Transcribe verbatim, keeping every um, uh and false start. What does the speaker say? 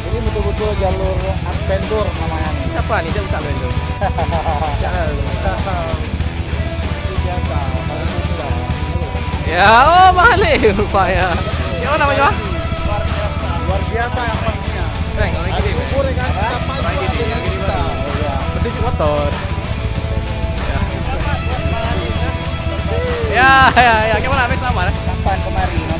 Ini betul-betul jalur adventure namanya nih. Siapa nih? Dia bukan adventure. Jangan. Luar biasa, alhamdulillah. Ya, oh, balik rupanya. Ya, oh, namanya apa? Luar biasa, luar biasa yang pastinya. Bang, orang gini, bang. Bubur ikan, orang gini, orang gini, bang. Iya. Mesti cuci motor. Ya. Ya, ya, ya. Gimana, Bang? Selamat, eh? Kapan kemarin?